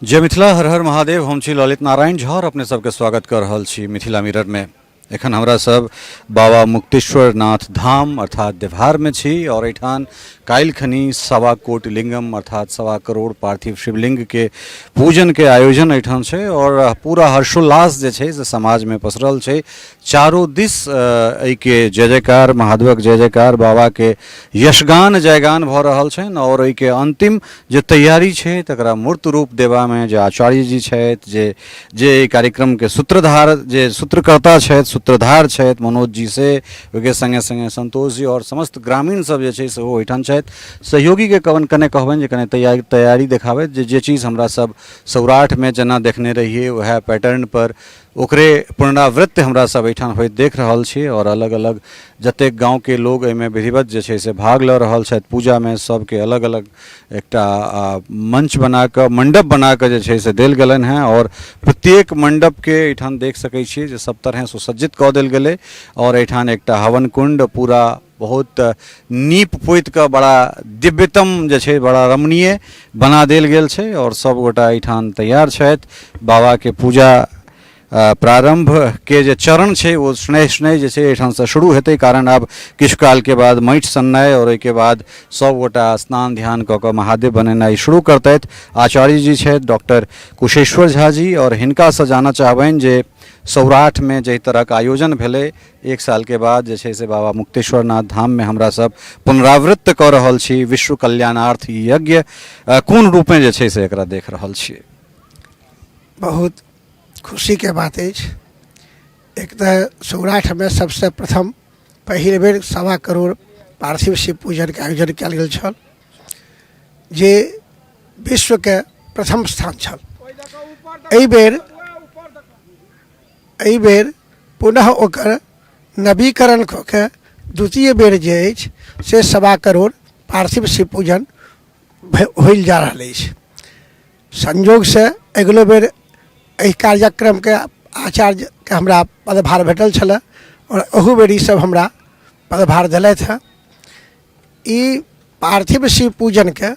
जय मिथिला, हर हर महादेव। हम छी ललित नारायण झा और अपने सबके स्वागत कर रहल छी मिथिला मिरर में। एखन हमरा सब बाबा मुक्तेश्वर नाथ धाम अर्थात देवहार में छी और एठान काल्हि खनी 1.25 कोटि लिंगम अर्थात 1.25 करोड़ पार्थिव शिवलिंग के पूजन के आयोजन एठान छै और पूरा हर्षोल्लास जे छै से समाज में पसरल छै। चारू दिस एहिके जय जयकार, महादेवक जय जयकार, बाबाके यशगान जयगान भऽ रहल छनि और एहिके अंतिम जे तैयारी छै तकरा मूर्त रूप देबामे जे आचार्य जी छथि, जे जे एहि कार्यक्रमके सूत्रधार, जे सूत्रकर्ता छथि, सूत्रधार छथि मनोज जी, से ओहिके सङ्गे सङ्गे संतोष जी आओर समस्त ग्रामीण सब जे छै से ओ ओहिठाम छथि। सहयोगीके कवन कने कहबनि जे कने तैयारी तैयारी देखाबथि, जे जे चीज हमरा सब सौराठमे जेना देखने रहियै वएह पैटर्नपर ओकरे पुनरावृत्ति हमरा सब एहिठाम होइत देख रहल छी और अलग अलग जतेक गाँवके लोग एहिमे विधिवत जे छै से भाग लऽ रहल छथि पूजामे, सबके अलग अलग एकटा मंच बनाकऽ, मंडप बनाकऽ जे छै से देल गेलनि हेँ और प्रत्येक मंडपके एहिठाम देख सकै छियै जे सब तरहे सुसज्जित कऽ देल गेलै और एहिठाम एकटा हवन कुण्ड पूरा बहुत नीप पोति कऽ बड़ा दिव्यतम जे छै, बड़ा रमणीय बना देल गेल छै और सब गोटा एहिठाम तैयार छथि। बाबाके पूजा प्रारंभ के जे चरण छै ओ स्नेह स्नेह जे छै एहिठामसँ शुरू हेतै, कारण आब किछु कालके बाद माटि सननाइ और ओहिके बाद सब गोटा स्नान ध्यान कऽ कऽ महादेव बनेनाइ शुरू करतथि। आचार्य जी छथि डॉक्टर कुशेश्वर झा जी और हिनकासँ जानऽ चाहबनि जे सौराठमे जाहि तरहक आयोजन भेलै, एक सालके बाद जे छै से बाबा मुक्तेश्वर नाथ धाममे हमरा सब पुनरावृत्त कऽ रहल छी विश्व कल्याणार्थ यज्ञ, कोन रूपमे जे छै से एकरा देख रहल छियै? बहुत खुशीके बात अछि। एक तऽ सौराठमे सबसँ प्रथम पहिल बेर 1.25 करोड़ पार्थिव शिव पूजनके आयोजन कयल गेल छल, जे विश्वके प्रथम स्थान छल। एहि बेर पुनः ओकर नवीकरण कऽ के द्वितीय बेर जे अछि से 1.25 करोड़ पार्थिव शिव पूजन होइल जा रहल अछि। संयोगसँ अगिलो बेर एहि कार्यक्रमके आचार्यके हमरा पदभार भेटल छलए आओर अहू बेर ईसभ हमरा पदभार देलथि हँ। ई पार्थिव शिव पूजनके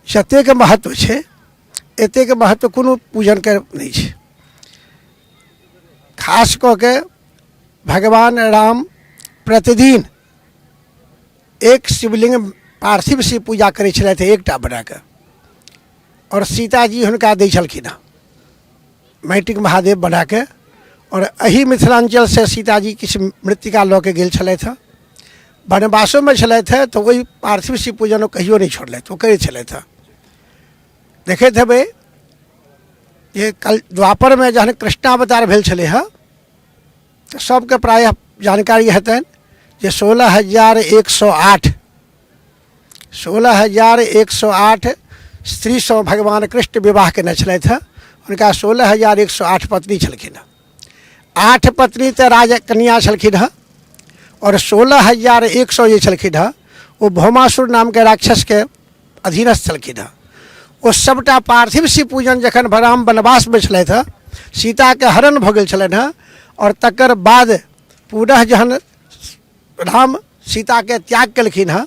जतेक महत्व छै एतेक महत्व कोनो पूजनके नहि छै। खास कऽ के भगवान राम प्रतिदिन एक शिवलिंग पार्थिव शिव पूजा करै छलथि एकटा बनाकऽ, आओर सीताजी हुनका दै छलखिन हँ माटिक महादेव बनाके। आओर एहि मिथिलाञ्चलसँ सीताजी किछु मृत्तिका लऽ के गेल छलथि हँ, वनवासोमे छलथि हँ, तऽ ओहि पार्थिव शिव पूजन ओ कहियो नहि छोड़लथि, ओ करै छलथि हँ। देखैत हेबै जे कल द्वापरमे जहन कृष्णावतार भेल छलै हँ तऽ सबके प्रायः जानकारी हेतनि जे 16,108, 16,108 स्त्रीसँ भगवान कृष्ण विवाह केने छलथि हँ। हुनका 16,108 पत्नी छलखिन हँ। 8 पत्नी तऽ राजकन्या छलखिन हँ आओर 16,100 जे छलखिन हँ ओ भौमासुर नामके राक्षसके अधीनस्थ छलखिन हँ। ओ सबटा पार्थिव शिव पूजन जखन राम वनवासमे छलथि हँ, सीताके हरण भऽ गेल छलनि हँ आओर तकर बाद पुनः जहन राम सीताके त्याग केलखिन हँ,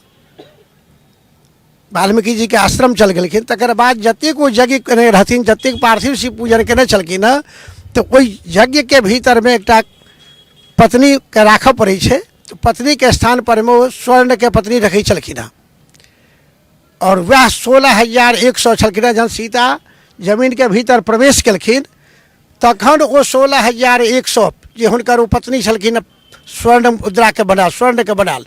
वाल्मीकि जीके आश्रम चल गेलखिन, तकर बाद जतेक ओ यज्ञ केने रहथिन, जतेक पार्थिव शिव पूजन केने छलखिन हँ, तऽ ओहि यज्ञके भीतरमे एकटा पत्नीके राखऽ पड़ै छै, तऽ पत्नीके स्थान परमे ओ स्वर्णके पत्नी रखै छलखिन हँ आओर वएह 16,100 छलखिन हँ। जहन सीता जमीनके भीतर प्रवेश केलखिन तखन ओ 16,100 जे हुनकर ओ पत्नी छलखिन स्वर्ण मुद्राके बनायल, स्वर्णके बनायल,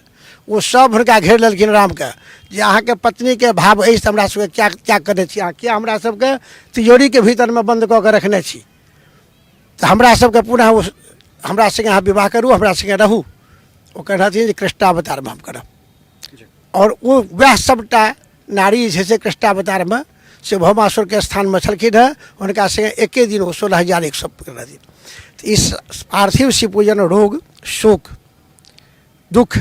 ओ सब हुनका घेर लेलखिन रामके जे अहाँके पत्नीके भाव अछि तऽ हमरा सबके क्या त्याग करने छी, अहाँ किया हमरा सबके तिजोरीके भीतरमे बन्द कऽ के रखने छी, तऽ हमरा सबके पुनः ओ हमरा सङ्गे अहाँ विवाह करू, हमरा सङ्गे रहू। ओ कहने रहथिन जे कृष्णावतारमे हम करब आओर ओ वएह सबटा नारी जे छै से कृष्णावतारमे से भौमासुरके स्थानमे छलखिन हेँ, हुनका सङ्गे एके दिन ओ 16,100 रहथिन। तऽ ई पार्थिव शिव पूजन रोग, शोक, दुख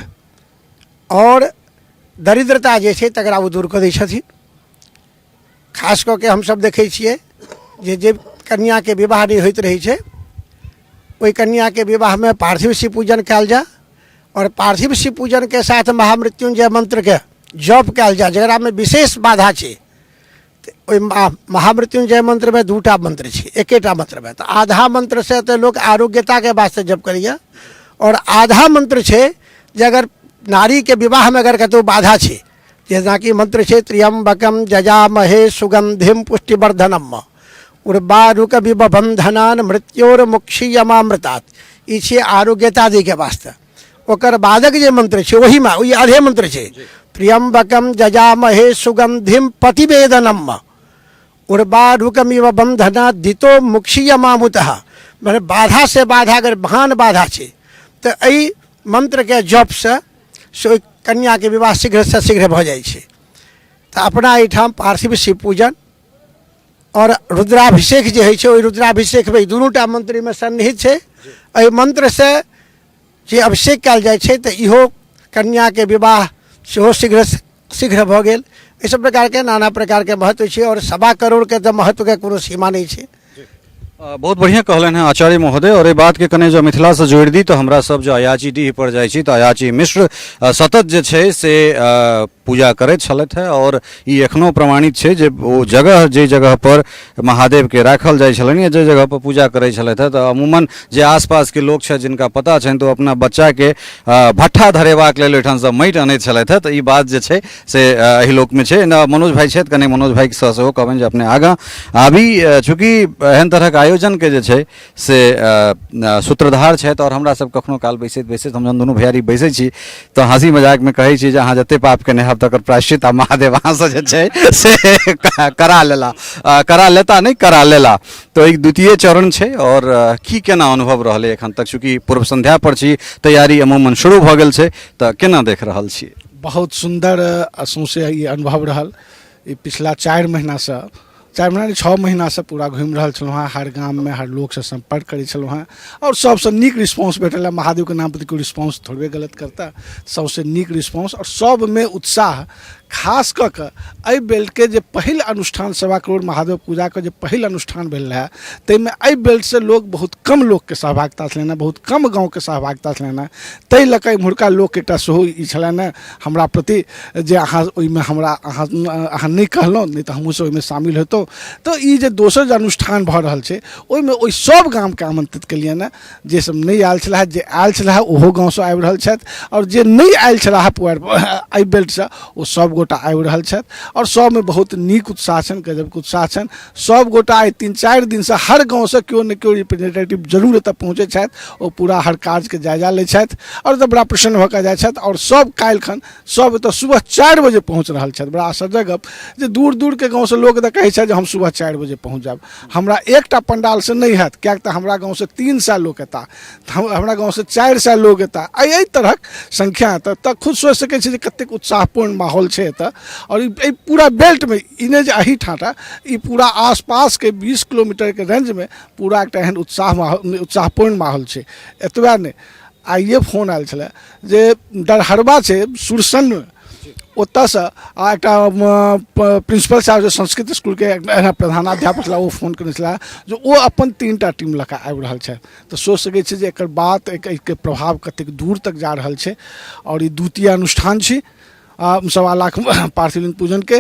आओर दरिद्रता जे छै तकरा ओ दूर कऽ दै छथिन। खास कऽ के हमसब देखै छियै जे जे कन्याके विवाह नहि होइत रहै छै ओहि कन्याके विवाहमे पार्थिव शिव पूजन कयल जाय आओर पार्थिव शिव पूजनके साथ महामृत्युंजय मन्त्रके जप कयल जाय, जकरामे विशेष बाधा छै। तऽ ओहि महामृत्युञ्जय मन्त्रमे दूटा मन्त्र छै, एकेटा मन्त्रमे तऽ आधा मन्त्रसँ तऽ लोक आरोग्यताके वास्ते जप करैए, आओर आधा मन्त्र छै जे अगर नारीके विवाहमे अगर कतहु बाधा छै, जेनाकि मन्त्र छै त्र्यम्बकम जजामहे सुगन्धिम पुष्टिवर्धनम उर्वारुकमिव बन्धनान् मृत्योर्मुक्षीयमामृतात्, ई छियै आरोग्यता दैके वास्ते। ओकर बादक जे मन्त्र छै ओहीमे ओहि आधे मन्त्र छै त्र्यम्बकम जजामहे सुगन्धिम पतिवेदनम उर्वारुकमिव बन्धनात् दितो मुक्षीयमामुतः, मने बाधा से बाधा अगर महान बाधा छै तऽ एहि मन्त्रके जपसँ से ओहि कन्याके विवाह शीघ्रसँ शीघ्र भऽ जाइ छै। तऽ अपना एहिठाम पार्थिव शिव पूजन आओर रुद्राभिषेक जे होइ छै, ओहि रुद्राभिषेकमे ई दुनूटा मन्त्रमे सन्निहित छै। एहि मन्त्रसँ जे अभिषेक कयल जाइ छै तऽ इहो कन्याके विवाह सेहो शीघ्र शीघ्र भऽ गेल। एहि सब प्रकारके नाना प्रकारके महत्व छै, आओर 1.25 करोड़के तऽ महत्वके कोनो सीमा नहि छै। बहुत बढ़िआँ कहलनि हेँ आचार्य महोदय। आओर एहि बातके कने जँ मिथिलासँ जोड़ि दी तऽ हमरा सब जँ अयाची डीह पर जाइ छी तऽ अयाची मिश्र सतत जे छै से पूजा करैत छलथि हेँ, आओर ई एखनो प्रमाणित छै जे ओ जगह जाहि जगह पर महादेवके राखल जाइ छलनि या जाहि जगह पर पूजा करै छलथि हेँ, तऽ अमूमन जे आसपासके लोक छथि जिनका पता छनि तऽ ओ अपना बच्चाके भट्ठा धरेबाक लेल ओहिठामसँ माटि अनैत छलथि हेँ। तऽ ई बात जे छै से एहि लोकमे छै। न मनोज भाइ छथि, कने मनोज भाइसँ सेहो कहबनि जे अपने आगाँ आबी, चूँकि एहन तरहक आयोजनके जे छै से सूत्रधार छथि। आओर हमरा सब कखनो काल बैसैत बैसैत हम जहन दुनू भैयारी बैसै छी तऽ हँसी मजाकमे कहै छी जे अहाँ जते पाप केने हैब तकर प्रायश्चित आ महादेव अहाँसँ जे छै से करा लेला, करा लेता नहि करा लेला। तऽ एक द्वितीय चरण छै। आओर की केना अनुभव रहलै एखन तक, चूँकि पूर्व संध्या पर छी, तैयारी अमूमन शुरू भऽ गेल छै, तऽ केना देख रहल छी? बहुत सुन्दर सौंसे ई अनुभव रहल। ई पिछला 4 महीनासँ, 4 महीना नहि 6 महीनासँ पूरा घुमि रहल छलहुँ हेँ, हर गाममे हर लोकसँ सम्पर्क करै छलहुँ हेँ आओर सबसँ नीक रिस्पॉन्स भेटल हँ। महादेवके नाम पर केओ रिस्पॉन्स थोड़बे गलत करता, सबसँ नीक रिस्पॉन्स आओर सबमे उत्साह। खास कऽ कऽ एहि बेल्टके जे पहिल अनुष्ठान 1.25 करोड़ महादेव पूजाके जे पहिल अनुष्ठान भेल रहए ताहिमे एहि बेल्टसँ लोक बहुत कम लोकके सहभागिता छलनि हेँ, बहुत कम गाँवके सहभागिता छलनि हेँ। ताहि लऽ कऽ एम्हुरका लोकके एकटा सेहो ई छलनि हेँ हमरा प्रति जे अहाँ ओहिमे हमरा अहाँ अहाँ नहि कहलहुँ, नहि तऽ हमहूँसब ओहिमे शामिल होइतहुँ। तऽ ई जे दोसर जे अनुष्ठान भऽ रहल छै ओहिमे ओहि सब गामके आमन्त्रित केलियनि हेँ, जे सब नहि आयल छलाह, जे आयल छलाह ओहो गाँवसँ आबि रहल छथि, आओर जे नहि आयल छलाह पुआरि एहि बेल्टसँ ओ सब गोटा आबि रहल छथि। आओर सबमे बहुत नीक उत्साह छनि, गजबके उत्साह छनि। सब गोटा आइ 3-4 दिनसँ हर गाँवसँ केओ ने केओ रिप्रेजेंटेटिव जरूर एतऽ पहुँचै छथि, ओ पूरा हर कार्यके जायजा लै छथि आओर एतऽ बड़ा प्रसन्न भऽ कऽ जाइ छथि। आओर सब काल्हिखन सब एतऽ सुबह 4 बजे पहुँच रहल छथि। बड़ा आश्चर्यक गप जे दूर दूरके गाँवसँ लोक एतऽ कहै छथि जे हम सुबह 4 बजे पहुँच जायब। हमरा एकटा पंडालसँ नहि हैत, किएक तऽ हमरा गाँवसँ 300 लोक एता, हमरा गाँवसँ 400 लोक एता, एहि तरहक संख्या एतऽ। तऽ खुद सोचि सकै छी जे कतेक उत्साहपूर्ण माहौल छै एतऽ। आओर एहि पूरा बेल्टमे ई नहि जे एही ठाँटा, ई पूरा आसपासके 20 किलोमीटरके रेंजमे पूरा एकटा एहन उत्साहपूर्ण माहौल छै। एतबे नहि, आइए फोन आयल छलै जे डरहरबा छै सुरसन्न, ओतऽसँ आ एकटा प्रिंसिपल साहब जे संस्कृत स्कूलके एहिना प्रधानाध्यापक छलाह, ओ फोन केने छलाह जे ओ अपन 3टा टीम लऽ कऽ आबि रहल छथि। तऽ सोचि सकै छी जे एकर बात एहिके प्रभाव कतेक दूर तक जा रहल छै। आओर ई द्वितीय अनुष्ठान छी 1.25 लाख पार्थिवलिंग पूजनके,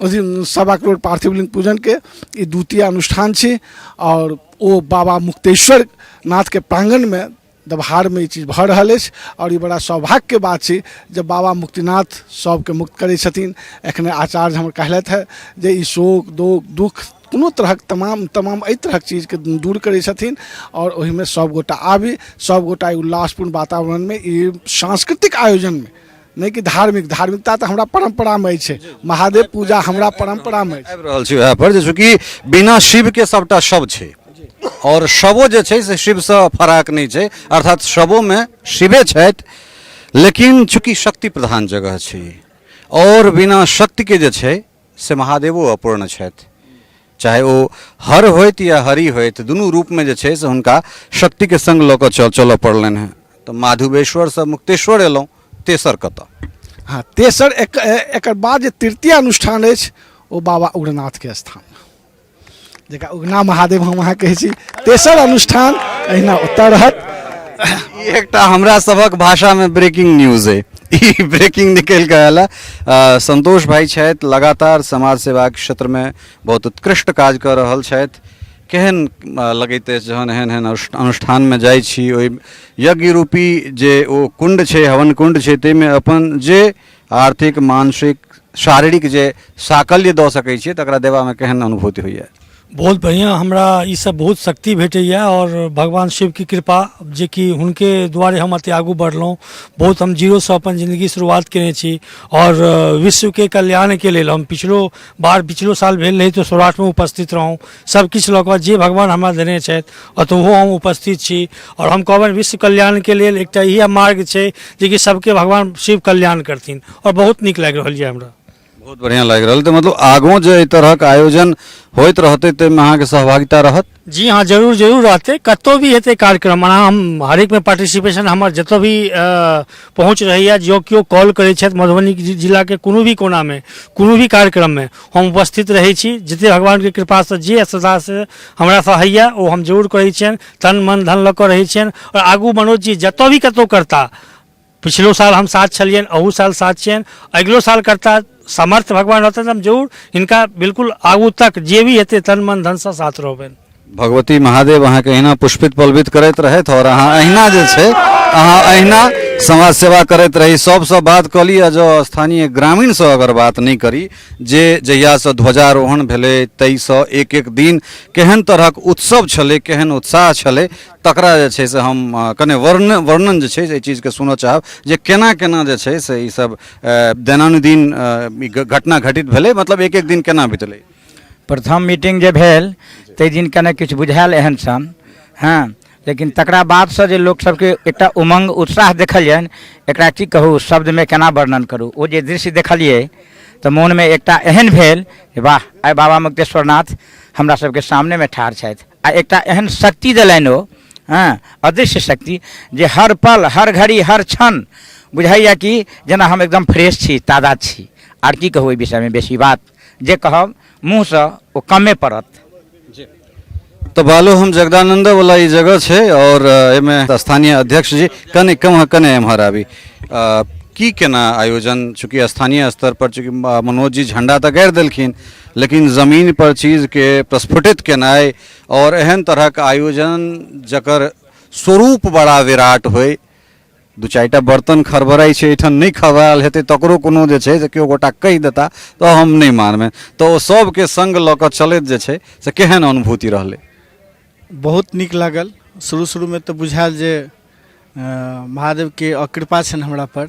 अथी 1.25 करोड़ पार्थिवलिंग पूजनके ई द्वितीय अनुष्ठान छी। आओर ओ बाबा मुक्तेश्वर नाथके प्राङ्गणमे दबहारमे ई चीज भऽ रहल अछि। आओर ई बड़ा सौभाग्यके बात छै जे बाबा मुक्तिनाथ सबके मुक्त करै छथिन। एखने आचार्य हमर कहलथि हँ जे ई शोक दोख दुःख कोनो तरहक तमाम तमाम एहि तरहक चीजके दूर करै छथिन। आओर ओहिमे सबगोटा आबी, सबगोटा एहि उल्लासपूर्ण वातावरणमे ई सांस्कृतिक आयोजनमे, नहि कि धार्मिक, धार्मिकता तऽ हमरा परम्परामे अछि, महादेव पूजा हमरा परम्परामे अछि। आबि रहल छी उएह पर जे चूँकि बिना शिवके सबटा शव छै आओर शवो जे छै से शिवसँ फराक नहि छै, अर्थात शवोमे शिवे छथि, लेकिन चूँकि शक्ति प्रधान जगह छै आओर बिना शक्तिके जे छै से महादेवो अपूर्ण छथि, चाहे ओ हर होइत या हरि होइत, दुनू रूपमे जे छै से हुनका शक्तिके सङ्ग लऽ कऽ चलऽ पड़लनि हेँ। तऽ माधुवेश्वरसँ मुक्तेश्वर एलहुँ, तेसर कतऽ? हँ, तेसर एकर बाद जे तृतीय अनुष्ठान अछि ओ बाबा उग्रनाथके स्थान, जकरा उगना महादेव हम अहाँ कहै छी। तेसर अनुष्ठान एहिना ओतऽ रहत। ई एकटा हमरा सभक भाषामे ब्रेकिंग न्यूज अइ। ई ब्रेकिंग निकलि कऽ आयल हँ। संतोष भाई छथि, लगातार समाज सेवाके क्षेत्रमे बहुत उत्कृष्ट काज कऽ रहल छथि। केहन लगैत अछि जहन एहन एहन अनुष्ठानमे जाइ छी, ओहि यज्ञ रूपी जे ओ कुण्ड छै, हवन कुण्ड छै, ताहिमे अपन जे आर्थिक, मानसिक, शारीरिक जे साकल्य दऽ सकै छियै तकरा देबामे केहन अनुभूति होइए? बहुत बढ़िआँ, हमरा ईसब बहुत शक्ति भेटैए आओर भगवान शिवके कृपा जेकि हुनके दुआरे हम एतेक आगू बढ़लहुँ। बहुत हम जीरोसँ अपन जिन्दगी शुरुआत केने छी आओर विश्वके कल्याणके लेल हम पिछलो बार पिछलो साल भेल रहै तऽ सौराठमे उपस्थित रहौँ। सब किछु लऽ कऽ जे भगवान हमरा देने छथि ओतहो हम उपस्थित छी आओर हम कहबनि विश्व कल्याणके लेल एकटा इएह मार्ग छै जेकि सबके भगवान शिव कल्याण करथिन आओर बहुत नीक लागि रहल यऽ हमरा। बहुत बढ़िआँ लागि रहल। तऽ मतलब आगो जे एहि तरहक आयोजन होइत रहतै ताहिमे अहाँके सहभागिता रहत? जी हाँ, जरूर जरूर रहतै। कतहु भी हेतै कार्यक्रम, मना हम हरेकमे पार्टिसिपेशन हमर जतऽ भी पहुँच रहैए, जँ केओ कॉल करै छथि मधुबनी जिलाके कोनो भी कोनामे कोनो भी कार्यक्रममे हम उपस्थित रहै छी। जतेक भगवानके कृपासँ जे श्रद्धासँ हमरासँ होइए ओ हम जरूर करै छियनि, तन मन धन लऽ कऽ रहै छियनि। आओर आगू मनोज जी जतऽ भी कतहु करता, पिछलो साल हम साथ छलियनि, अहू साल साथ छियनि, अगिलो साल करता, समर्थ भगवान रहतनि तऽ हम जरूर हिनका बिल्कुल आगू तक जे भी हेतै तन मन धनसँ साथ रहबनि। भगवती महादेव अहाँके अहिना पुष्पित पल्लवित करैत रहथि आओर अहाँ अहिना जे छै अहाँ अहिना समाज सेवा करैत रही। सबसँ बात कऽ ली आ जँ स्थानीय ग्रामीणसँ अगर बात नहि करी जे जहियासँ ध्वजारोहण भेलै ताहिसँ एक एक दिन केहन तरहक उत्सव छलै, केहन उत्साह छलै, तकरा जे छै से हम कने वर्णन जे छै से एहि चीजके सुनऽ चाहब जे केना केना जे छै से ईसब दैनानुदिन ई घटना घटित भेलै, मतलब एक एक दिन केना बितलै। प्रथम मीटिंग जे भेल ताहि दिन कने किछु बुझायल एहन सन, हँ, लेकिन तकरा बादसँ जे लोक सबके एकटा उमङ्ग उत्साह देखलियनि, एकरा की कहू, शब्दमे केना वर्णन करू। ओ जे दृश्य देखलियै तऽ मोनमे एकटा एहन भेल जे वाह, आइ बाबा मुक्तेश्वरनाथ हमरा सबके सामनेमे ठाढ़ छथि आ एकटा एहन शक्ति देलनि ओ, हँ, अदृश्य शक्ति जे हर पल हर घड़ी हर क्षण बुझाइए कि जेना हम एकदम फ्रेश छी, ताजा छी। आर की कहू एहि विषयमे, बेसी बात जे कहब मुँहसँ ओ कमे पड़त। तऽ बालो हम जगदानंद वाला ई जगह छै और एहिमे स्थानीय अध्यक्ष जी कने कम कने एम्हर आबी। की केना आयोजन, चूँकि स्थानीय स्तर पर चूँकि मनोज जी झंडा तऽ गाड़ि देलखिन, लेकिन जमीन पर चीजके प्रस्फुटित केनाइ और एहन तरहक आयोजन जकर स्वरूप बड़ा विराट होइ, दू चारिटा बर्तन खड़बड़ाइ छै एहिठाम नहि खड़बड़ायल हेतै तकरो कोनो जे छै से केओ गोटा कहि देता तऽ हम नहि मानबै, तऽ ओ सभके सङ्ग लऽ कऽ चलैत जे छै से केहन अनुभूति रहलै? बहुत नीक लागल। शुरू शुरूमे तऽ बुझायल जे महादेवके अकृपा छनि हमरापर,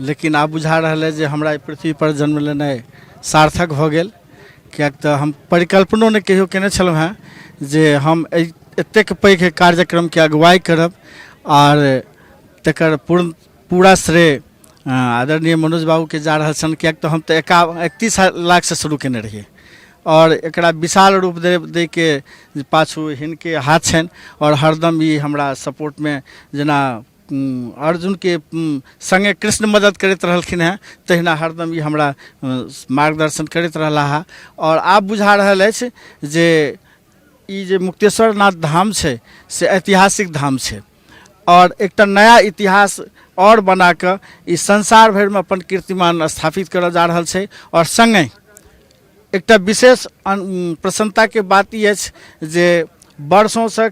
लेकिन आब बुझा रहल अइ जे हमरा एहि पृथ्वीपर जन्म लेनाइ सार्थक भऽ गेल, किएक तऽ हम परिकल्पनो नहि कहियो केने छलहुँ हेँ जे हम एहि एतेक पैघ कार्यक्रमके अगुवाइ करब आर तकर पूर्ण पूरा श्रेय आदरणीय मनोज बाबूके जा रहल छनि, किएक तऽ हम तऽ 31 लाखसँ शुरू केने रहियै आओर एकरा विशाल रूप दैके पाछू हिनके हाथ छनि आओर हरदम ई हमरा सपोर्टमे जेना अर्जुनके सङ्गे कृष्ण मदद करैत रहलखिन हेँ तहिना हरदम ई हमरा मार्गदर्शन करैत रहला हँ। आओर आब बुझा रहल अछि जे ई जे मुक्तेश्वर नाथ धाम छै से ऐतिहासिक धाम छै आओर एकटा नया इतिहास आओर बनाकऽ ई संसार भरिमे अपन कीर्तिमान स्थापित करऽ जा रहल छै। आओर सङ्गहि एकटा विशेष प्रसन्नताके बात ई अछि जे वर्षोंसँ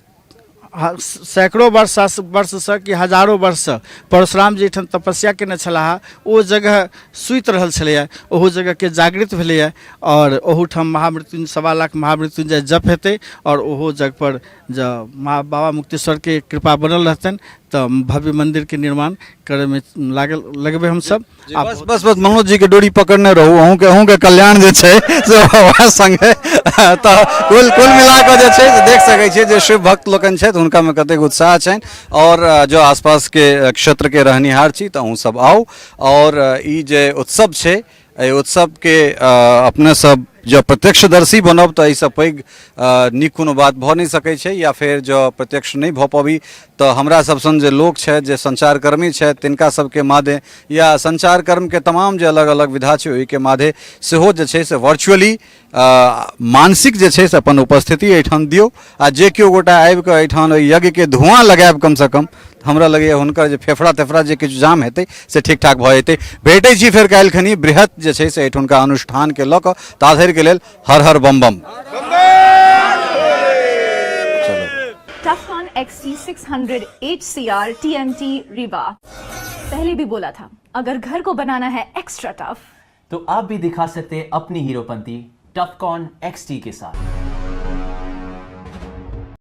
सैकड़ों वर्षसँ कि हजारो वर्षसँ परशुराम जी एहिठाम तपस्या केने छलाह, ओ जगह सुति रहल छलैए, ओहो जगहके जागृत भेलैए आओर ओहूठाम महामृत्युंजय 1.25 लाख महामृत्युंजय जप हेतै आओर ओहो जगहपर जँ बाबा मुक्तेश्वरके कृपा बनल रहतनि तऽ भव्य मन्दिरके निर्माण करैमे लागल लगबै हमसब। बस बस बस मनोज जी के डोरी पकड़ने रहू, अहूँके कल्याण जे छै से बाबा संगे। तऽ कुल मिला कऽ जे छै से देख सकै छियै जे शिव भक्त लोकनि छथि हुनकामे कतेक उत्साह छनि आओर जो आसपासके क्षेत्रके रहनिहार छी तऽ अहूँ सब आउ आओर ई जे उत्सव छै एहि उत्सवके अपने सब जँ प्रत्यक्षदर्शी बनब तऽ एहिसँ पैघ नीक कोनो बात भऽ नहि सकै छै, या फेर जँ प्रत्यक्ष नहि भऽ पबी तऽ हमरा सब सन जे लोक छथि, जे सञ्चारकर्मी छथि, तिनका सबके मादे या सञ्चारकर्मके तमाम जे अलग अलग विधा छै ओहिके मादे सेहो जे छै से वर्चुअली मानसिक जे छै से अपन उपस्थिति एहिठाम दियौ आ जे केओ गोटा आबिकऽ एहिठाम ओहि यज्ञके धुआँ लगायब कमसँ कम हमरा लगैए हुनकर जे फेफड़ा तेफड़ा जे किछु जाम हेतै से ठीक ठाक भऽ जेतै। भेटै छी फेर काल्हि खनी बृहत जे छै से एहिठुनका अनुष्ठानके लऽ कऽ, ताधरिके लेल हर हर बम बम। चलो। Tufcon XT600 HCR TMT Rebar। पहले भी बोला था, अगर घर को बनाना है एक्स्ट्रा टफ तो आप भी दिखा सकते हैं अपनी हीरोपंती टफकॉन XT के साथ।